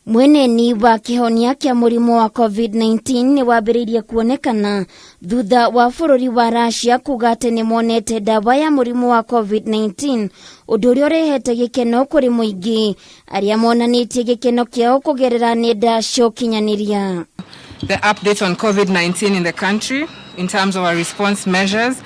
Mweneni wa kĩhonia kĩa mũrimũ wa COVID-19 nĩ wambĩrĩirie kuonekana thutha wa bũrũri wa Russia kuga atĩ nĩ monete ndawa ya mũrimũ wa COVID-19, ũndũ ũrĩa ũrehete gĩkeno kũrĩ mũingĩ arĩa monanĩtie gĩkeno kĩao kũgerera nenda cia ũkinyanĩria. The update on COVID-19 in the country in terms of our response measures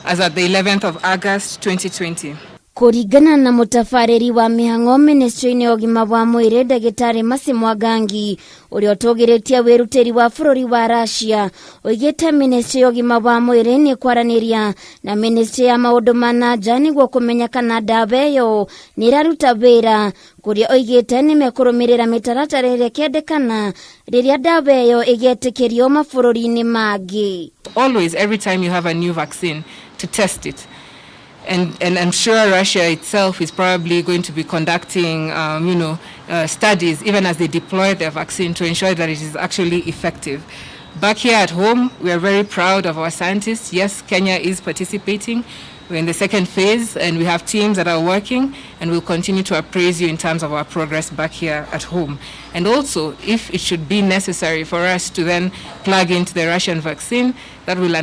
as at the 11th of August 2020. Kũringana na mũtabarĩri wa mĩhang'o ministry-inĩ ya ũgima wa mwĩrĩ, ndagĩtarĩ Mercy Mwangangi, ũrĩa ũtũgĩrĩtie wĩrutĩri wa bũrũri wa Russia, oigĩte ministry ya ũgima wa mwĩrĩ nĩ kwaranĩria na ministry ya maũndũ ma na nja nĩguo kũmenya kana ndawa ĩyo nĩ ĩraruta wĩra, kũrĩa oigĩte nĩ mekũrũmĩrĩra mĩtaratara ĩrĩa ĩkendekana rĩrĩa ndawa ĩyo ĩgetĩkĩrio mabũrũri-inĩ mangĩ. Always, every time you have a new vaccine, to test it. And I'm sure Russia itself is probably going to be conducting studies even as they deploy their vaccine to ensure that it is actually effective. Back here at home, we are very proud of our scientists. Yes, Kenya is participating. We're in the second phase and we have teams that are working, and we'll continue to appraise you in terms of our progress back here at home. And also, if it should be necessary for us to then plug into the Russian vaccine, that will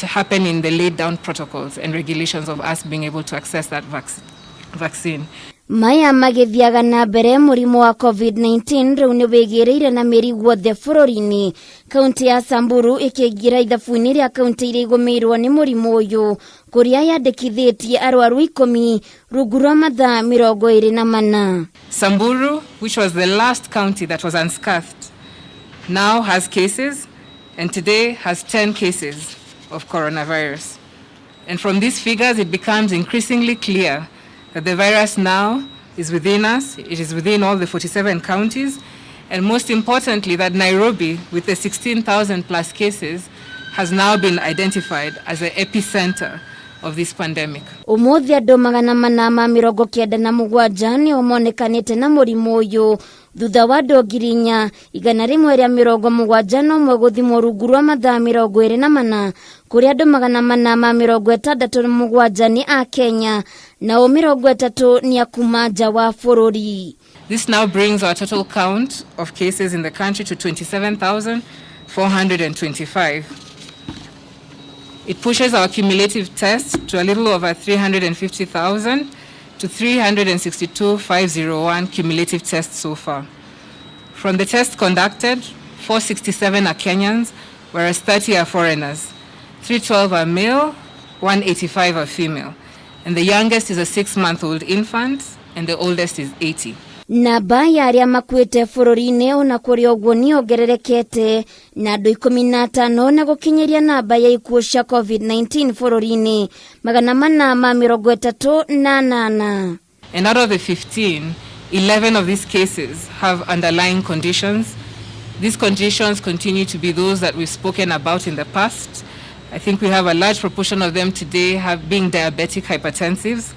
happen in the laid down protocols and regulations of us being able to access that vaccine. Maya magĩthiaga na mbere, mũrimũ wa COVID-19 rĩu nĩ wĩgĩrĩire na mĩri guothe bũrũri-inĩ, kaunti ya Samburu ĩkĩingĩra ithabu-inĩ rĩa kaunti iria igũmĩirwo nĩ mũrimũ ũyũ, kũrĩa yandĩkithĩtie arwaru 10 rungu rwa mathaa 24. Samburu, which was the last county that was unscathed, now has cases, and today has 10 cases of coronavirus. And from these figures, it becomes increasingly clear that the virus now is within us, it is within all the 47 counties, and most importantly, that Nairobi, with the 16,000 plus cases, has now been identified as the epicenter of this pandemic. Ũmũthĩ andũ 497 nĩo monekanĩte na mũrimũ ũyũ thutha wa andũ 4171 gũthimwo rungu rwa mathaa 24, kũrĩa andũ 467 nĩ a Kenya nao 30 nĩ a kuma nja wa bũrũri. This now brings our total count of cases in the country to 27,425. It pushes our cumulative tests to a little over 350,000 to 362,501 cumulative tests so far. From the tests conducted, 467 are Kenyans, whereas 30 are foreigners. 312 are male, 185 are female. And the youngest is a 6-month-old infant, and the oldest is 80. Namba ya arĩa makuĩte bũrũri-inĩ ona kũrĩ ũguo nĩ yongererekete na andũ 15 na gũkinyĩria namba ya ikuũ cia COVID-19 bũrũri-inĩ 438. And out of the 15, 11 of these cases have underlying conditions. These conditions continue to be those that we've spoken about in the past. I think we have a large proportion of them today have being diabetic hypertensives.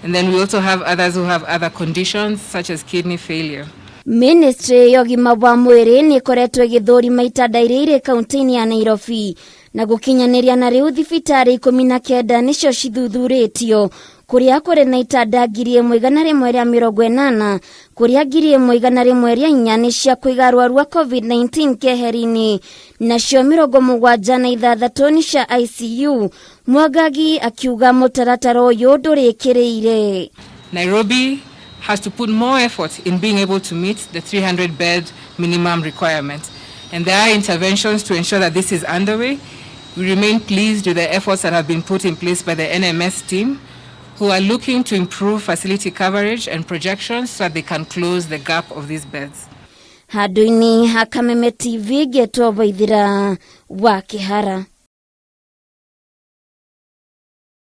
And then we also have others who have other conditions such as kidney failure. Ministry ya ũgima wa mwĩrĩ nĩ ĩkoretwo ĩgĩthũrima itanda iria irĩ kaunti-inĩ ya Nairobi, na gũkinyanĩria na rĩu thibitarĩ 19 nĩcio cithuthurĩtio, kũrĩa kũrĩ na itanda 1180, kũrĩa 1104 nĩ cia kũiga arwaru a COVID-19 keheri-inĩ, nacio 76 nĩ cia ICU. Mwangangi akiuga mũtaratara ũyũ ndũrĩkĩrĩire. Nairobi has to put more effort in being able to meet the 300 bed minimum requirement. And there are interventions to ensure that this is underway. We remain pleased with the efforts that have been put in place by the NMS team, who are looking to improve facility coverage and projections so that they can close the gap of these beds. Handũ-inĩ ha Kameme TV, ngetwo Waithira wa Kĩhara.